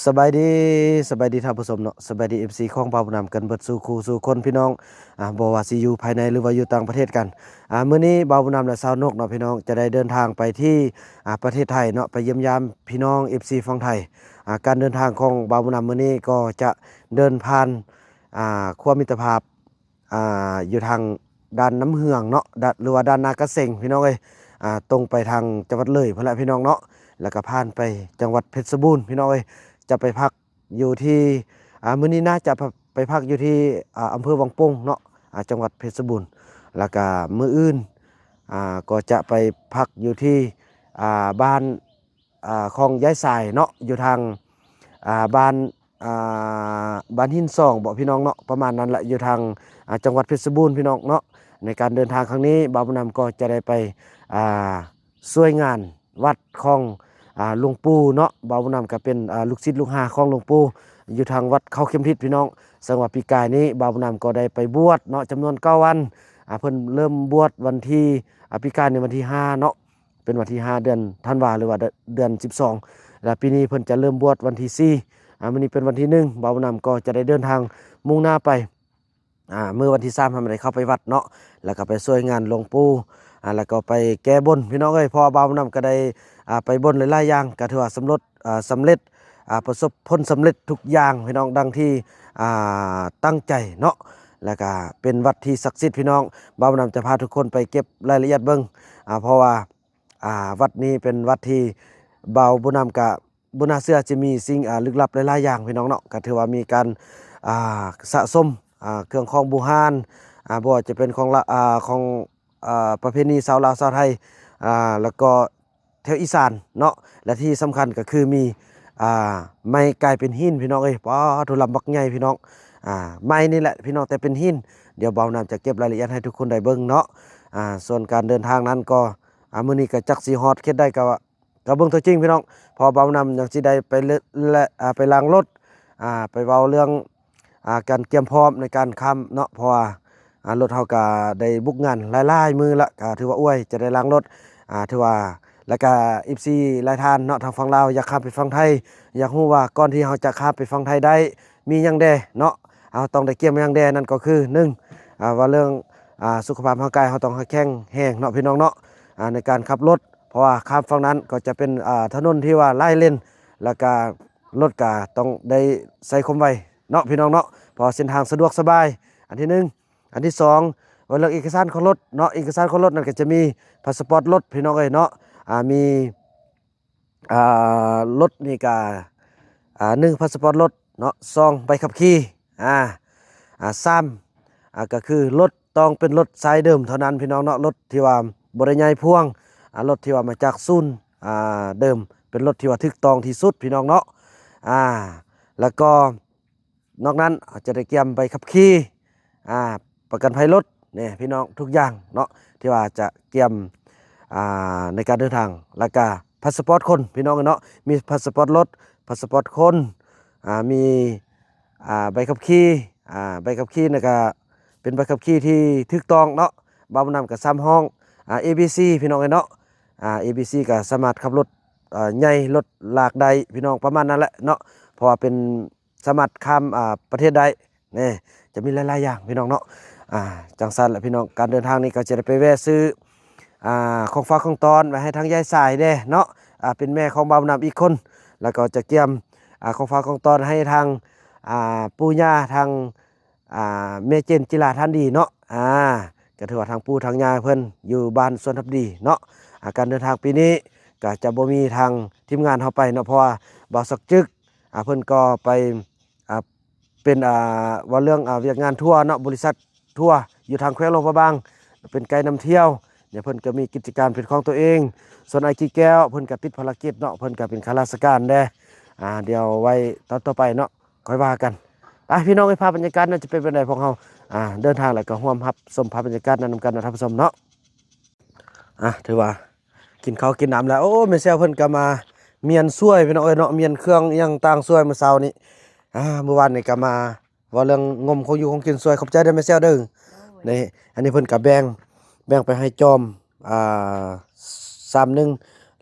ສະບາຍດີ ສະບາຍດີທ່ານຜູ້ຊົມເນາະ ສະບາຍດີ ເອັຟຊີ ຂອງບ່າວບຸນນຳກັນເບິດສູ່ຄູ່ສູ່ຄົນພີ່ນ້ອງ ອ່າ ບໍ່ວ່າຊິຢູ່ພາຍໃນ ຫຼືວ່າຢູ່ຕ່າງປະເທດກັນ. ອ່າ ມື້ນີ້ບ່າວບຸນນຳ ແລະ ຊາວນົກເນາະພີ່ນ້ອງ ຈະໄດ້ເດີນທາງໄປທີ່ ອ່າ ປະເທດໄທເນາະ ໄປຢ້ຽມຢາມພີ່ນ້ອງ ເອັຟຊີ ຝັ່ງໄທ. ອ່າ ການເດີນທາງຂອງບ່າວບຸນນຳມື້ນີ້ກໍຈະເດີນຜ່ານ ອ່າ ຂົວມິດຕະພາບ ອ່າ ຢູ່ທາງດ້ານນ້ຳເຫືອງເນາະ ດ- ຫຼືວ່າດ້ານນາກະເຊັງພີ່ນ້ອງເອີຍ ອ່າ ຕົງໄປທາງຈັງຫວັດເລີຍພຸ້ນແຫຼະພີ່ນ້ອງເນາະ ແລ້ວກໍຜ່ານໄປຈັງຫວັດເພັດສະບູນພີ່ນ້ອງເອີຍ ຈະໄປພັກຢູ່ທີ່ ອ່າ ມື້ນີ້ໜ້າຈະໄປພັກຢູ່ທີ່ ອ່າ ອຳເພີວັງໂປ່ງເນາະ ອ່າ ຈັງຫວັດເພັດສະບູນ ແລ້ວກໍມື້ອື່ນ ອ່າ ກໍຈະໄປພັກຢູ່ທີ່ ອ່າ ບ້ານ ອ່າ ຂອງຍາຍສາຍເນາະ ຢູ່ທາງ ອ່າ ບ້ານ ອ່າ ບ້ານຫີນສອງເບາະພີ່ນ້ອງເນາະ ປະມານນັ້ນແຫຼະ ຢູ່ທາງ ອ່າ ຈັງຫວັດເພັດສະບູນພີ່ນ້ອງເນາະ. ໃນການເດີນທາງຄັ້ງນີ້ ບ່າວບຸນນຳກໍຈະໄດ້ໄປ ອ່າ ຊ່ວຍງານວັດຂອງ ອ່າ ຫຼວງປູ່ເນາະ ບ່າວບຸນນຳກໍເປັນ ອ່າ ລູກສິດລູກຫາຂອງຫຼວງປູ່ ຢູ່ທາງວັດເຂົາເຂັມທິດພີ່ນ້ອງ. ເຊິ່ງວ່າປີກາຍນີ້ ບ່າວບຸນນຳກໍໄດ້ໄປບວດເນາະ ຈຳນວນເກົ້າວັນ ອ່າ ເພິ່ນເລີ່ມບວດວັນທີ ອ່າ ປີກາຍນີ້ວັນທີຫ້າເນາະ ເປັນວັນທີຫ້າເດືອນທັນວາ ຫຼືວ່າເດືອນສິບສອງ ແລະ ປີນີ້ເພິ່ນຈະເລີ່ມບວດວັນທີສີ່ ອ່າ ມື້ນີ້ເປັນວັນທີໜຶ່ງ ບ່າວບຸນນຳກໍຈະໄດ້ເດີນທາງມຸ່ງໜ້າໄປ ອ່າ ມື້ວັນທີສາມ ເຮົາໄດ້ເຂົ້າໄປວັດເນາະ ແລ້ວກໍໄປຊ່ວຍງານຫຼວງປູ່ ອ່າ ແລ້ວກໍໄປແກ້ບົນພີ່ນ້ອງເອີຍ ເພາະວ່າບ່າວບຸນນຳກໍໄດ້ ອ່າ ໄປບົນຫຼາຍໆຢ່າງ ກໍຖືວ່າສຳເລັດ ອ່າ ສຳເລັດ ອ່າ ປະສົບຜົນສຳເລັດທຸກຢ່າງພີ່ນ້ອງ ດັ່ງທີ່ ອ່າ ຕັ້ງໃຈເນາະ ແລ້ວກໍເປັນວັດທີ່ສັກສິດພີ່ນ້ອງ. ບ່າວບຸນນຳຈະພາທຸກຄົນໄປເກັບລາຍລະອຽດເບິ່ງ ອ່າ ເພາະວ່າ ອ່າ ວັດນີ້ເປັນວັດທີ່ບ່າວບຸນນຳກະບໍ່ໜ້າເຊື່ອຈະມີສິ່ງ ອ່າ ລຶກລັບຫຼາຍໆຢ່າງພີ່ນ້ອງເນາະ ກະຖືວ່າມີການ ອ່າ ສະສົມ ອ່າ ເຄື່ອງຂອງບູຮານ ອ່າ ບໍ່ວ່າຈະເປັນຂອງລະ ອ່າ ຂອງ ອ່າ ປະເພນີຊາວລາວຊາວໄທ ອ່າ ແລ້ວກໍແຖວອີສານເນາະ ແລະ ທີ່ສຳຄັນກະຄືມີ ອ່າ ໄມ້ກາຍເປັນຫີນພີ່ນ້ອງເອີຍ ປາໂທ້ ລຳບັກໃຫຍ່ພີ່ນ້ອງ ອ່າ ໄມ້ນີ້ແຫຼະພີ່ນ້ອງ ແຕ່ເປັນຫີນ. ດຽວບ່າວນຳຈະເກັບລາຍລະອຽດໃຫ້ທຸກຄົນໄດ້ເບິ່ງເນາະ ອ່າ ສ່ວນການເດີນທາງນັ້ນກໍ ອ່າ ມື້ນີ້ກໍຈັກຊິຮອດເຂດໃດກໍ ກໍເບິ່ງຕົວຈິງພີ່ນ້ອງ ເພາະວ່າບ່າວນຳຍັງຊິໄດ້ໄປເລີ- ແລະ ອ່າ ໄປລ້າງລົດ ອ່າ ໄປເວົ້າເລື່ອງ ອ່າ ການກຽມພ້ອມໃນການຂ້າມເນາະ ເພາະວ່າ ອ່າ ລົດເຮົາກໍໄດ້ບຸກງານຫຼາຍໆມື້ລະ ກໍຖືວ່າອວຍຈະໄດ້ລ້າງລົດ ອ່າ ຖືວ່າ ແລ້ວກໍ ເອັຟຊີ ຫຼາຍທ່ານເນາະ ທາງຝັ່ງລາວຢາກຂ້າມໄປຝັ່ງໄທ ຢາກຮູ້ວ່າກ່ອນທີ່ເຮົາຈະຂ້າມໄປຝັ່ງໄທໄດ້ ມີຫຍັງແດ່ເນາະ ເຮົາຕ້ອງໄດ້ກຽມຫຍັງແດ່ ນັ້ນກໍຄື ໜຶ່ງ ອ່າ ວ່າເລື່ອງ ອ່າ ສຸຂະພາບຮ່າງກາຍ ເຮົາຕ້ອງໃຫ້ແຂງແຮງເນາະ ພີ່ນ້ອງເນາະ ອ່າ ໃນການຂັບລົດ ເພາະວ່າຂ້າມຝັ່ງນັ້ນກໍຈະເປັນ ອ່າ ຖະໜົນທີ່ວ່າຫຼາຍເລນ ແລ້ວກະລົດກະຕ້ອງໄດ້ໃຊ້ຄວາມໄວເນາະ ພີ່ນ້ອງເນາະ ເພາະວ່າເສັ້ນທາງສະດວກສະບາຍ ອັນທີໜຶ່ງ. ອັນທີສອງ ວ່າເລື່ອງເອກະສານຂອງລົດເນາະ ເອກະສານຂອງລົດນັ້ນກໍຈະມີພາສະປອດລົດ ພີ່ນ້ອງເອີຍເນາະ ອ່າ ມີ ອ່າ ລົດນີ້ກະ ອ່າ ໜຶ່ງ ພາສະປອດລົດເນາະ ສອງ ໃບຂັບຂີ່ ອ່າ ອ່າ ສາມ ອ່າ ກໍຄືລົດຕ້ອງເປັນລົດຊາຍເດີມເທົ່ານັ້ນ ພີ່ນ້ອງເນາະ ລົດທີ່ວ່າບໍ່ໄດ້ຍ້າຍພ່ວງ ອ່າ ລົດທີ່ວ່າມາຈາກສູນ ອ່າ ເດີມ ເປັນລົດທີ່ວ່າຖືກຕ້ອງທີ່ສຸດ ພີ່ນ້ອງເນາະ ອ່າ ແລ້ວກໍ ນອກນັ້ນເຮົາຈະໄດ້ກຽມໃບຂັບຂີ່ ອ່າ ປະກັນໄພລົດ ນີ້ພີ່ນ້ອງ ທຸກຢ່າງເນາະ ທີ່ວ່າຈະກຽມ ອ່າ ໃນການເດີນທາງ ແລ້ວກະພາສະປອດຄົນ ພີ່ນ້ອງເນາະ ມີພາສະປອດລົດ ພາສະປອດຄົນ ອ່າ ມີ ອ່າ ໃບຂັບຂີ່ ອ່າ ໃບຂັບຂີ່ນັ້ນກະເປັນໃບຂັບຂີ່ທີ່ຖືກຕ້ອງເນາະ ບ່າວບຸນນຳກະສາມຫ້ອງ ອ່າ ເອບີຊີ ພີ່ນ້ອງເນາະ ອ່າ ເອບີຊີ ກະສາມາດຂັບລົດ ອ່າ ໃຫຍ່ ລົດລາກໄດ້ ພີ່ນ້ອງ ປະມານນັ້ນແຫຼະເນາະ ເພາະວ່າເປັນ ສາມາດຂ້າມ ອ່າ ປະເທດໄດ້ ນີ້ ຈະມີຫຼາຍໆຢ່າງ ພີ່ນ້ອງເນາະ ອ່າ ຈັ່ງຊັ້ນແຫຼະພີ່ນ້ອງ ການເດີນທາງນີ້ກໍຈະໄດ້ໄປແວ່ຊື້ ອ່າ ຂອງຝາກຂອງຕ້ອນໄວ້ໃຫ້ທາງຍາຍສາຍແດ່ເນາະ ອ່າ ເປັນແມ່ຂອງບ່າວນຳອີກຄົນ ແລ້ວກໍຈະກຽມ ອ່າ ຂອງຝາກຂອງຕ້ອນໃຫ້ທາງ ອ່າ ປູ່ຍ່າ ທາງ ອ່າ ແມ່ເຈນຈິລາທ່ານດີເນາະ ອ່າ ກໍຖືວ່າທາງປູ່ທາງຍ່າເພິ່ນຢູ່ບ້ານສວນທັບດີເນາະ ອ່າ ການເດີນທາງປີນີ້ກໍຈະບໍ່ມີທາງທີມງານເຮົາໄປເນາະ ເພາະວ່າບ່າວສັກຈຶກ ອ່າ ເພິ່ນກໍໄປ ອ່າ ເປັນ ອ່າ ເວົ້າເລື່ອງ ອ່າ ວຽກງານທົວເນາະ ບໍລິສັດທົວຢູ່ທາງແຂວງຫຼວງພະບາງ ເປັນໄກນຳທ່ຽວ ດຽວເພິ່ນກໍມີກິດຈະການເປັນຂອງຕົວເອງ ສ່ວນອ້າຍກີແກ້ວ ເພິ່ນກໍຕິດພາລະກິດເນາະ ເພິ່ນກໍເປັນຂ້າລາຊະການແດ່ ອ່າ ດຽວໄວ້ຕອນຕໍ່ໄປເນາະ ຄ່ອຍວ່າກັນ ໄປພີ່ນ້ອງເອີຍ ພາບບັນຍາກາດນັ້ນຈະເປັນແບບໃດ ພວກເຮົາ ອ່າ ເດີນທາງ ແລ້ວກໍຮ່ວມຮັບຊົມພາບບັນຍາກາດນັ້ນນຳກັນເນາະທ່ານຜູ້ຊົມເນາະ ອ່າ ຖືວ່າກິນເຂົ້າກິນນ້ຳແລ້ວ ໂອ້ ແມ່ແຊວເພິ່ນກໍມາມ້ຽນຊ່ວຍ ພີ່ນ້ອງເອີຍເນາະ ມ້ຽນເຄື່ອງອີ່ຫຍັງຕ່າງຊ່ວຍມື້ເຊົ້ານີ້ ອ່າ ມື້ວານນີ້ກໍມາເວົ້າເລື່ອງງົມຂອງຢູ່ຂອງກິນຊ່ວຍ ຂອບໃຈເດີແມ່ແຊວເດີ ໂອ້ຍ ນີ້ ອັນນີ້ເພິ່ນກໍແບ່ງ ແບ່ງໄປໃຫ້ຈອມ ອ່າ ຊາມໜຶ່ງ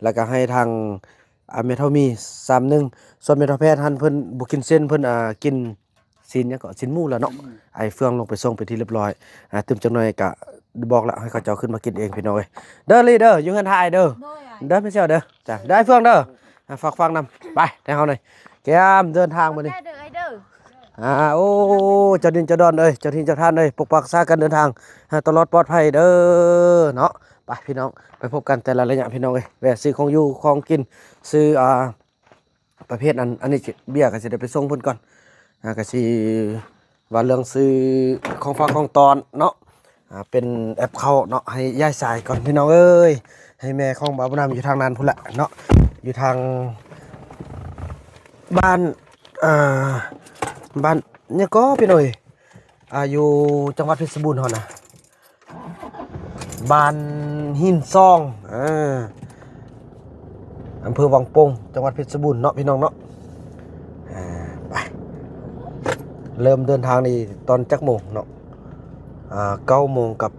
ແລ້ວກໍໃຫ້ທາງ ອາ ແມ່ເຖົ້າມີຊາມໜຶ່ງ ສ່ວນແມ່ເຖົ້າແພດຫັ້ນເພິ່ນບໍ່ກິນເສັ້ນ ເພິ່ນ ອາ ກິນຊີ້ນຫຍັງເກາະ ຊີ້ນໝູແລ້ວເນາະ. ອືມ ອ້າຍເຟືອງລົງໄປສົ່ງເປັນທີ່ຮຽບຮ້ອຍ ອາ ຕື່ມຈັກໜ່ອຍກະບອກລະ ໃຫ້ເຂົາເຈົ້າຂຶ້ນມາກິນເອງພີ່ນ້ອງເອີຍ. ເດີລີເດີ ຢູ່ເຮືອນອ້າຍເດີ ໂດຍອ້າຍ ເດີແມ່ເຊວເດີ. ຈ້າ ເດີອ້າຍເຟືອງເດີ ອ່າ ຝາກຟັງນຳ ໄປແຕ່ເຮົານີ້ກຽມເດີນທາງມື້ນີ້ ໄດ້ເດີອ້າຍເດີ. ອ່າ ໂອ້ ເຈົ້າດິນເຈົ້າດອນເອີຍ ເຈົ້າຖິ່ນເຈົ້າຖານເອີຍ ປົກປັກຮັກສາການເດີນທາງໃຫ້ຕະຫຼອດປອດໄພເດີເນາະ. ໄປພີ່ນ້ອງ ໄປພົບກັນແຕ່ລະໄລຍະພີ່ນ້ອງເອີຍ ແວ່ຊື້ຂອງຢູ່ຂອງກິນ ຊື້ ອ່າ ປະເພດອັນ ອັນນີ້ເບຍກໍຊິໄດ້ໄປສົ່ງເພິ່ນກ່ອນ ອ່າ ກໍຊິວ່າເລື່ອງຊື້ຂອງຝາກຂອງຕ້ອນເນາະ ອ່າ ເປັນແອັບເຂົ້າເນາະ ໃຫ້ຍາຍຊາຍກ່ອນພີ່ນ້ອງເອີຍ ໃຫ້ແມ່ຂອງບ່າວບຸນນຳຢູ່ທາງນັ້ນພຸ້ນແຫຼະເນາະ ຢູ່ທາງບ້ານ ອ່າ ບ້ານຫຍັງເກາະພີ່ນ້ອງເອີຍ ອ່າ ຢູ່ຈັງຫວັດເພັດຊະບູນເຮົານະ ບ້ານຫີນຊອງ ເອີ ອຳເພີວັງໂປ່ງ ຈັງຫວັດເພັດຊະບູນເນາະ ພີ່ນ້ອງເນາະ. ອ່າ ໄປ ເລີ່ມເດີນທາງນີ້ຕອນຈັກໂມງເນາະ? ອ່າ ເກົ້າໂມງກັບ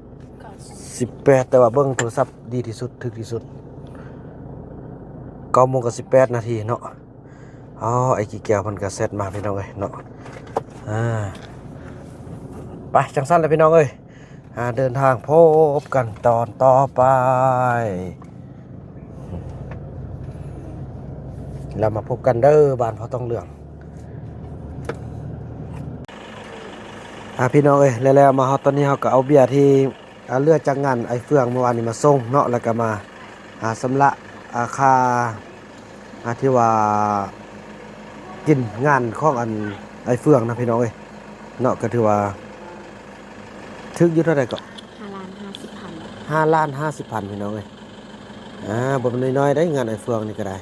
ສິບແປດ ແຕ່ວ່າເບິ່ງໂທລະສັບດີທີ່ສຸດ ຖືກທີ່ສຸດ ເກົ້າໂມງກັບສິບແປດນາທີເນາະ. ອໍ ໄອ້ກີແກ້ວເພິ່ນກໍແຊັດມາພີ່ນ້ອງເອີຍເນາະ. ອ່າ ໄປ ຈັ່ງຊັ້ນລະພີ່ນ້ອງເອີຍ ອ່າ ເດີນທາງພົບກັນຕອນຕໍ່ໄປ ແລ້ວມາພົບກັນເດີ ບ້ານພໍ່ຕ້ອງເຫຼືອງ. ອ່າ ພີ່ນ້ອງເອີຍ ແລ້ວ ແລ້ວມາຮອດຕອນນີ້ ເຮົາກໍເອົາເບຍທີ່ ອ່າ ເຫຼືອຈາກງານອ້າຍເຟືອງມື້ວານນີ້ມາສົ່ງເນາະ ແລ້ວກໍມາ ອ່າ ຊຳລະ ອ່າ ຄ່າ ອ່າ ທີ່ວ່າກິນງານຂອງອັນອ້າຍເຟືອງນະພີ່ນ້ອງເອີຍເນາະ. ກໍຖືວ່າຖືກຢູ່ເທົ່າໃດເກາະ? ຫ້າລ້ານຫ້າສິບພັນ ຫ້າລ້ານຫ້າສິບພັນ ພີ່ນ້ອງເອີຍ. ອ່າ ບໍ່ແມ່ນນ້ອຍໆເດ້ ງານອ້າຍເຟືອງນີ້ກໍໄດ້.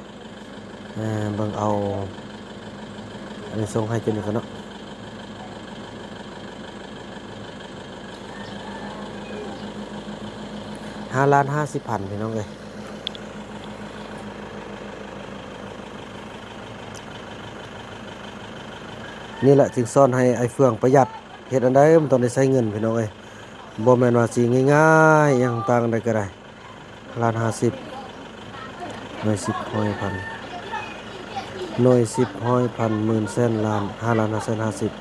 ອ່າ ເບິ່ງເອົາ ອັນນີ້ສົ່ງໃຫ້ເຈົ້ານີ້ກ່ອນເນາະ ຫ້າລ້ານຫ້າສິບພັນ ພີ່ນ້ອງເອີຍ. ນີ້ແຫຼະຈຶ່ງສອນໃຫ້ອ້າຍເຟືອງປະຢັດ ເຮັດອັນໃດມັນຕ້ອງໄດ້ໃຊ້ເງິນ ພີ່ນ້ອງເອີຍ. ບໍ່ແມ່ນວ່າຊິງ່າຍໆ ອີ່ຫຍັງຕ່າງໃດກໍໄດ້. ລ້ານຫ້າສິບ ໜ່ວຍສິບ ຮ້ອຍ ພັນ ໜ່ວຍສິບ ຮ້ອຍ ພັນ ໝື່ນ ແສນ ລ້ານ ຫ້າລ້ານຫ້າແສນຫ້າສິບ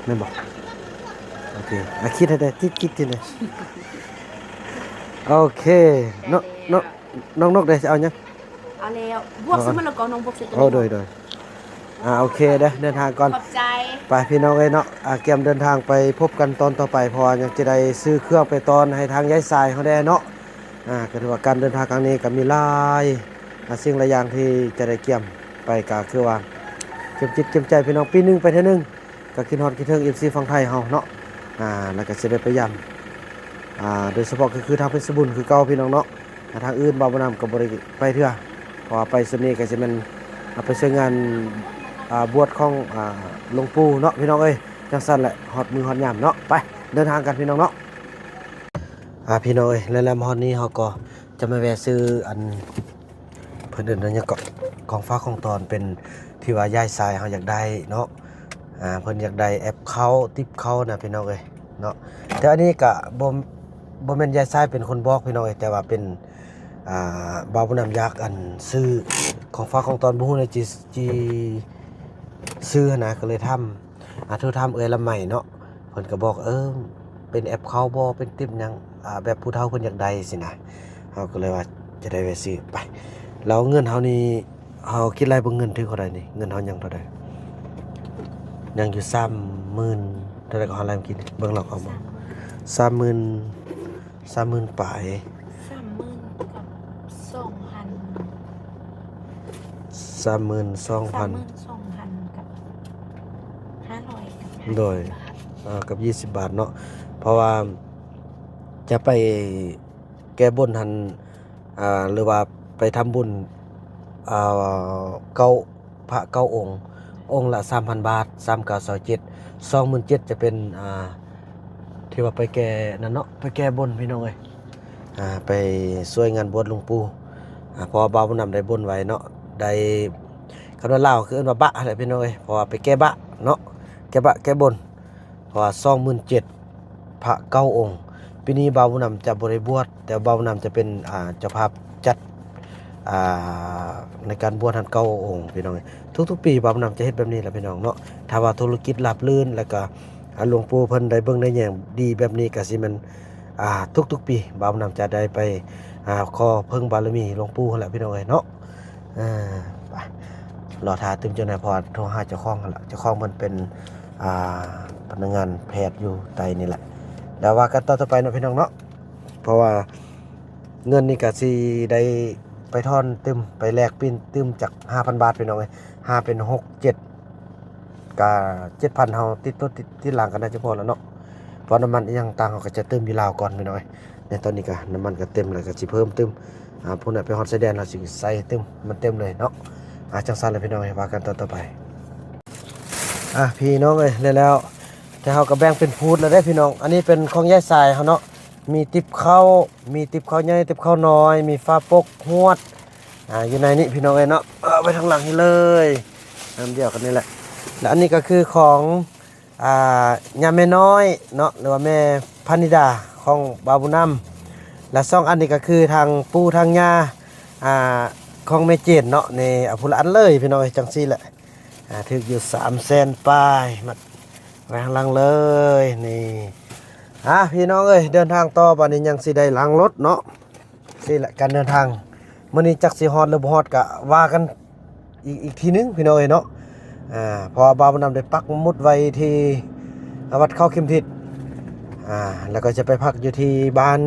ແມ່ນບໍ່? ໂອເຄ ອາ ຄິດໃຫ້ແດ່ ຄິດ ຄິດ ຄິດແດ່. ໂອເຄ ນ້ອງ ນ້ອງ ນ້ອງນົກເດ້ ຊິເອົາຫຍັງ? ເອົາແລ້ວ ບວກ ເອົາ ໃສ່ໝົດແລ້ວກໍນ້ອງບວກໃສ່ໂຕ ໂອ້ ໂດຍ ໂດຍ. ອ່າ ໂອເຄເດີ ເດີນທາງກ່ອນ ຂອບໃຈ. ໄປພີ່ນ້ອງເອີຍເນາະ ອ່າ ກຽມເດີນທາງໄປພົບກັນຕອນຕໍ່ໄປ ເພາະວ່າຍັງຈະໄດ້ຊື້ເຄື່ອງໄປຕ້ອນໃຫ້ທາງຍາຍຊາຍເຮົາແດ່ເນາະ. ອ່າ ກໍຖືວ່າການເດີນທາງຄັ້ງນີ້ກໍມີຫຼາຍ ອ່າ ສິ່ງຫຼາຍຢ່າງທີ່ຈະໄດ້ກຽມໄປ ກໍຄືວ່າກຽມຈິດກຽມໃຈພີ່ນ້ອງ ປີໜຶ່ງໄປເທື່ອໜຶ່ງ ກໍຄິດຮອດຄິດເຖິງເອັຟຊີຝັ່ງໄທເຮົາເນາະ. ອ່າ ແລ້ວກໍຊິໄດ້ໄປຢາມ ອ່າ ໂດຍສະເພາະກໍຄືທາງເພັດຊະບູນຄືເກົ່າພີ່ນ້ອງເນາະ. ອ່າ ທາງອື່ນບ່າວບຸນນຳກໍບໍ່ໄດ້ໄປເທື່ອ ເພາະວ່າໄປຊຸດນີ້ກໍຊິແມ່ນ ອ່າ ໄປຊ່ວຍງານ ອ່າ ບວດຂອງ ອ່າ ຫຼວງປູ່ເນາະ ພີ່ນ້ອງເອີຍ. ຈັ່ງຊັ້ນແຫຼະ ຮອດມື້ຮອດຍາມເນາະ ໄປເດີນທາງກັນພີ່ນ້ອງເນາະ. ອ່າ ພີ່ນ້ອງເອີຍ ແລ້ວ ແລ້ວມາຮອດນີ້ເຮົາກໍຈະມາແວ່ຊື້ອັນ ເພິ່ນເອີ້ນວ່າຫຍັງເກາະ ຂອງຝາກຂອງຕ້ອນ ເປັນທີ່ວ່າຍາຍຊາຍເຮົາຢາກໄດ້ເນາະ. ອ່າ ເພິ່ນຢາກໄດ້ແອັບເຂົ້າ ຕິບເຂົ້ານະພີ່ນ້ອງເອີຍເນາະ. ແຕ່ອັນນີ້ກະບໍ່ ບໍ່ແມ່ນຍາຍຊາຍເປັນຄົນບອກພີ່ນ້ອງເອີຍ ແຕ່ວ່າເປັນ ອ່າ ບ່າວບຸນນຳຢາກອັນຊື້ຂອງຝາກຂອງຕ້ອນ ບໍ່ຮູ້ໃນຈີ ຈີ ຊື້ຫັ້ນນະ ກໍເລີຍຖາມ ອ່າ ໂທຖາມເອື້ອຍລຳໄມເນາະ ເພິ່ນກໍບອກ ເອີ ເປັນແອັບເຂົ້າບໍ່ ເປັນຕິບຫຍັງ ອ່າ ແບບຜູ້ເຖົ້າເພິ່ນຢາກໄດ້ຊີ້ນະ. ເຮົາກໍເລີຍວ່າຈະໄດ້ແວ່ຊື້ໄປ. ແລ້ວເງິນເຮົານີ້ ເຮົາຄິດໄລ່ເບິ່ງເງິນຖືກເທົ່າໃດນີ້ ເງິນເຮົາຍັງເທົ່າໃດ? ຍັງຢູ່ສາມໝື່ນເທົ່າໃດກໍ ເຮົາໄລ່ມາກິນ ເບິ່ງລອກເອົາບໍ່ ສາມໝື່ນ ສາມໝື່ນ ສາມໝື່ນປາຍ ສາມໝື່ນກັບສອງພັນ ສາມໝື່ນສອງພັນ ສາມໝື່ນສອງພັນກັບຫ້າຮ້ອຍກັບ ໂດຍ ຫ້າສິບບາດ ເອີ ກັບຍີ່ສິບບາດເນາະ. ເພາະວ່າຈະໄປແກ້ບົນຫັ້ນ ອ່າ ຫຼືວ່າໄປທຳບຸນ ອ່າ ເກົ້າ ພະເກົ້າອົງ ອົງລະສາມພັນບາດ ສາມເກົ້າຊາວເຈັດ ສອງໝື່ນເຈັດ ຈະເປັນ ອ່າ ທີ່ວ່າໄປແກ້ນັ້ນເນາະ ໄປແກ້ບົນພີ່ນ້ອງເອີຍ ອ່າ ໄປຊ່ວຍງານບວດຫຼວງປູ່ ອ່າ ເພາະວ່າບ່າວບຸນນຳໄດ້ບົນໄວ້ເນາະ ໄດ້ ຄັນວ່າລາວຄືເອີ້ນວ່າບະຫັ້ນແຫຼະພີ່ນ້ອງເອີຍ ເພາະວ່າໄປແກ້ບະເນາະ ແກ້ບະແກ້ບົນ ເພາະວ່າສອງໝື່ນເຈັດ ພະເກົ້າອົງ ປີນີ້ບ່າວບຸນນຳຈະບໍ່ໄດ້ບວດ ແຕ່ບ່າວບຸນນຳຈະເປັນ ອ່າ ເຈົ້າພາບຈັດ ອ່າ ໃນການບວດຫັ້ນເກົ້າອົງພີ່ນ້ອງເອີຍ. ທຸກໆປີບ່າວບຸນນຳຈະເຮັດແບບນີ້ແຫຼະພີ່ນ້ອງເນາະ. ຖ້າວ່າທຸລະກິດລາບລື່ນ ແລ້ວກະ ອ່າ ຫຼວງປູ່ເພິ່ນໄດ້ເບິ່ງໄດ້ແຍງດີແບບນີ້ ກະຊິແມ່ນ ອ່າ ທຸກໆປີບ່າວບຸນນຳຈະໄດ້ໄປ ອ່າ ຂໍເພິ່ງບາລະມີຫຼວງປູ່ຫັ້ນແຫຼະພີ່ນ້ອງເອີຍເນາະ. ເອີ ໄປ ລໍຖ້າຕື່ມຈັກໜ້ອຍ ເພາະວ່າໂທຫາເຈົ້າຂອງຫັ້ນລະ ເຈົ້າຂອງເພິ່ນເປັນ ອ່າ ພະນັກງານແພດຢູ່ໃຕ້ນີ້ແຫຼະ. ແລ້ວວ່າກັນຕໍ່ຕໍ່ໄປເນາະພີ່ນ້ອງເນາະ ເພາະວ່າເງິນນີ້ກະຊິໄດ້ໄປຖອນຕື່ມ ໄປແລກປ່ຽນຕື່ມຈັກຫ້າພັນບາດພີ່ນ້ອງເອີຍ ຫາເປັນຫົກເຈັດ ກະເຈັດພັນ ເຮົາຕິດລົດຕິດ ຕິດລາງກະໜ້າຈະພໍແລ້ວເນາະ ເພາະນ້ຳມັນອີ່ຫຍັງຕ່າງເຮົາກະຈະຕື່ມຢູ່ລາວກ່ອນພີ່ນ້ອງເອີຍ. ໃນຕອນນີ້ກະນ້ຳມັນກະເຕັມແລ້ວ ກະຊິເພີ່ມຕື່ມ ອ່າ ພຸ້ນນະ ໄປຮອດຊາຍແດນແລ້ວຊິໃສ່ຕື່ມ ມັນເຕັມເລີຍເນາະ. ອ່າ ຈັ່ງຊັ້ນລະພີ່ນ້ອງເອີຍ ວ່າກັນຕໍ່ຕໍ່ໄປ. ອ່າ ພີ່ນ້ອງເອີຍ ແລ້ວ ແລ້ວ ແຕ່ເຮົາກະແບ່ງເປັນພູດແລ້ວເດ້ພີ່ນ້ອງ. ອັນນີ້ເປັນຂອງຍາຍສາຍເຮົາເນາະ ມີຕິບເຂົ້າ ມີຕິບເຂົ້າໃຫຍ່ ຕິບເຂົ້ານ້ອຍ ມີຝາປົກ ຫວດ ອ່າ ຢູ່ໃນນີ້ພີ່ນ້ອງເອີຍເນາະ. ເອົາໄວ້ທາງຫຼັງນີ້ເລີຍ ນຳດຽວກັນນີ້ແຫຼະ. ແລ້ວອັນນີ້ກະຄືຂອງ ອ່າ ຍ່າແມ່ນ້ອຍເນາະ ຫຼືວ່າແມ່ພະນິດາຂອງບ່າວບຸນນຳ. ແລະສອງອັນນີ້ກະຄືທາງປູ່ທາງຍ່າ ອ່າ ຂອງແມ່ເຈນເນາະ. ນີ້ ເອົາຜູ້ລະອັນເລີຍພີ່ນ້ອງເອີຍ ຈັ່ງຊີ້ແຫຼະ. ອ່າ ຖືກຢູ່ສາມແສນປາຍ ມັດໄວ້ຂ້າງຫຼັງເລີຍນີ້. ອ່າ ພີ່ນ້ອງເອີຍ ເດີນທາງຕໍ່ ບາດນີ້ຍັງຊິໄດ້ລ້າງລົດເນາະ. ຊີ້ແຫຼະການເດີນທາງ ມື້ນີ້ຈັກຊິຮອດຫຼືບໍ່ຮອດກະວ່າກັນອີກ ອີກທີໜຶ່ງພີ່ນ້ອງເອີຍເນາະ. ອ່າ ເພາະວ່າບ່າວບຸນນຳໄດ້ປັກໝຸດໄວ້ທີ່ ອ່າ ວັດເຂົ້າເຂັມທິດ ອ່າ ແລ້ວກໍຈະໄປພັກຢູ່ທີ່ບ້ານ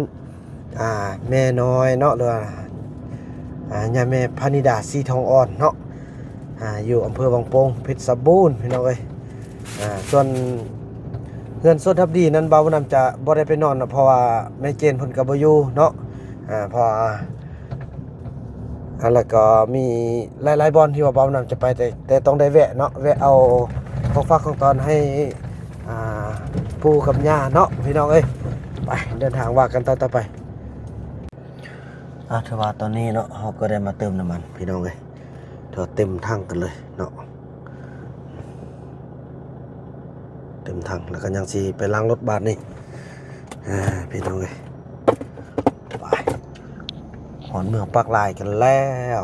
ອ່າ ແມ່ນ້ອຍເນາະ ຫຼືວ່າ ອ່າ ຍ່າແມ່ພະນິດາ ສີທອງອ່ອນເນາະ ອ່າ ຢູ່ອຳເພີວັງໂປ່ງ ເພັດຊະບູນ ພີ່ນ້ອງເອີຍ. ອ່າ ສ່ວນເຮືອນສວນທັບດີນັ້ນ ບ່າວບຸນນຳຈະບໍ່ໄດ້ໄປນອນເນາະ ເພາະວ່າແມ່ເຈນເພິ່ນກະບໍ່ຢູ່ເນາະ. ອ່າ ເພາະວ່າ ອ່າ ແລ້ວກໍມີຫຼາຍໆບ່ອນທີ່ວ່າບ່າວບຸນນຳຈະໄປ ແຕ່ ແຕ່ຕ້ອງໄດ້ແວະເນາະ ແວະເອົາຂອງຝາກຂອງຕ້ອນໃຫ້ ອ່າ ປູ່ກັບຍ່າເນາະ ພີ່ນ້ອງເອີຍ. ໄປ ເດີນທາງວ່າກັນຕໍ່ຕໍ່ໄປ. ອ່າ ຖືວ່າຕອນນີ້ເນາະ ເຮົາກໍໄດ້ມາເຕີມນ້ຳມັນ ພີ່ນ້ອງເອີຍ. ເທົ່າເຕັມຖັງກັນເລີຍເນາະ ເຕັມຖັງ ແລ້ວກໍຍັງຊິໄປລ້າງລົດບາດນີ້ ອ່າ ພີ່ນ້ອງເອີຍ. ໄປ ຮອດເມືອງປາກລາຍກັນແລ້ວ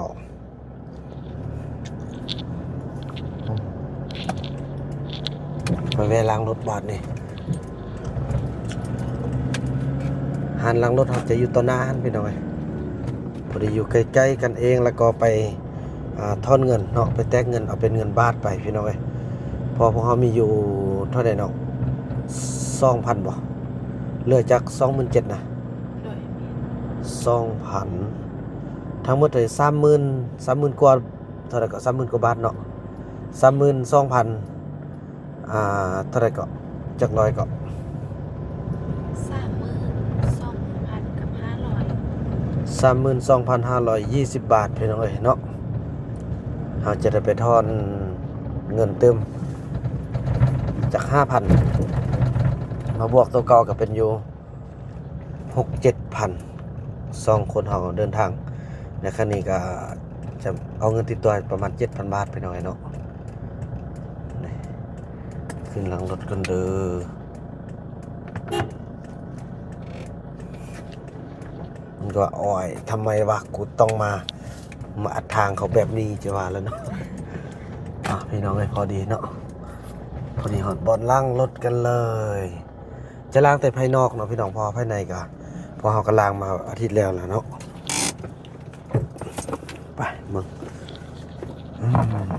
ໄປແວ່ລ້າງລົດບາດນີ້. ຮ້ານລ້າງລົດເຮົາຈະຢູ່ຕໍ່ໜ້າຫັ້ນ ພີ່ນ້ອງເອີຍ. ພໍດີຢູ່ໃກ້ໆກັນເອງ ແລ້ວກໍໄປ ອ່າ ຖອນເງິນເນາະ ໄປແຕກເງິນ ເອົາເປັນເງິນບາດໄປ ພີ່ນ້ອງເອີຍ. ເພາະພວກເຮົາມີຢູ່ເທົ່າໃດເນາະ ສອງພັນບໍ່ ເຫຼືອຈັກສອງໝື່ນເຈັດນະ ໂດຍ ສອງພັນ ທັງໝົດເທົ່າໃດ ສາມໝື່ນ ສາມໝື່ນກວ່າ ເທົ່າໃດກໍ ສາມໝື່ນກວ່າບາດເນາະ ສາມໝື່ນສອງພັນ ອ່າ ເທົ່າໃດເກາະ ຈັກຮ້ອຍເກາະ ສາມໝື່ນສອງພັນກັບຫ້າຮ້ອຍ ສາມໝື່ນສອງພັນຫ້າຮ້ອຍຍີ່ສິບບາດ ພີ່ນ້ອງເອີຍເນາະ. ເຮົາຈະໄດ້ໄປຖອນເງິນຕື່ມຈັກຫ້າພັນ ມາບວກໂຕເກົ່າກໍເປັນຢູ່ ຫົກເຈັດພັນ ສອງຄົນເຮົາເດີນທາງໃນຄັ້ງນີ້ ກໍຈະເອົາເງິນຕິດຕົວປະມານເຈັດພັນບາດ ພີ່ນ້ອງເອີຍເນາະ. ນີ້ ຂຶ້ນຫຼັງລົດກັນເດີ. ມັນກໍວ່າ ໂອຍ ທຳໄມວະ ກູຕ້ອງມາ ມາອັດທາງເຂົາແບບນີ້ ຈະວ່າແລ້ວເນາະ. ອ່ະ ພີ່ນ້ອງເອີຍ ພໍດີເນາະ ພໍດີຮອດບ່ອນລ້າງລົດກັນເລີຍ. ຈະລ້າງແຕ່ພາຍນອກເນາະ ພີ່ນ້ອງ ເພາະວ່າພາຍໃນກະ ເພາະເຮົາກະລ້າງມາອາທິດແລ້ວແຫຼະເນາະ. ໄປເບິ່ງ ອືມ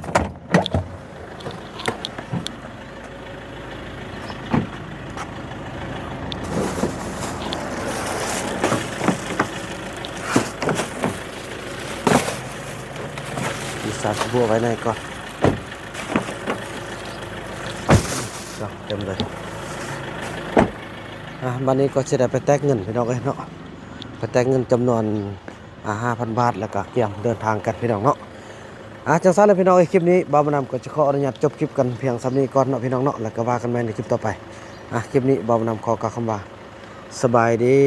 ມີສານສະບົວໄວ້ໃນກ່ອນ. ເນາະ ເຕັມເລີຍ. ອ່າ ບາດນີ້ກໍຊິໄດ້ໄປແຕກເງິນ ພີ່ນ້ອງເອີຍເນາະ, ໄປແຕກເງິນຈຳນວນ ອ່າ ຫ້າພັນບາດ ແລ້ວກໍກຽມເດີນທາງກັນ ພີ່ນ້ອງເນາະ. ອ່າ ຈັ່ງຊັ້ນແຫຼະ ພີ່ນ້ອງເອີຍ, ຄລິບນີ້ບ່າວບຸນນຳກໍຈະຂໍອະນຸຍາດຈົບຄລິບກັນພຽງສ່ຳນີ້ກ່ອນເນາະ ພີ່ນ້ອງເນາະ, ແລ້ວກໍວ່າກັນໃໝ່ໃນຄລິບຕໍ່ໄປ. ອ່າ ຄລິບນີ້ບ່າວບຸນນຳຂໍກ່າວຄຳວ່າ ສະບາຍດີ.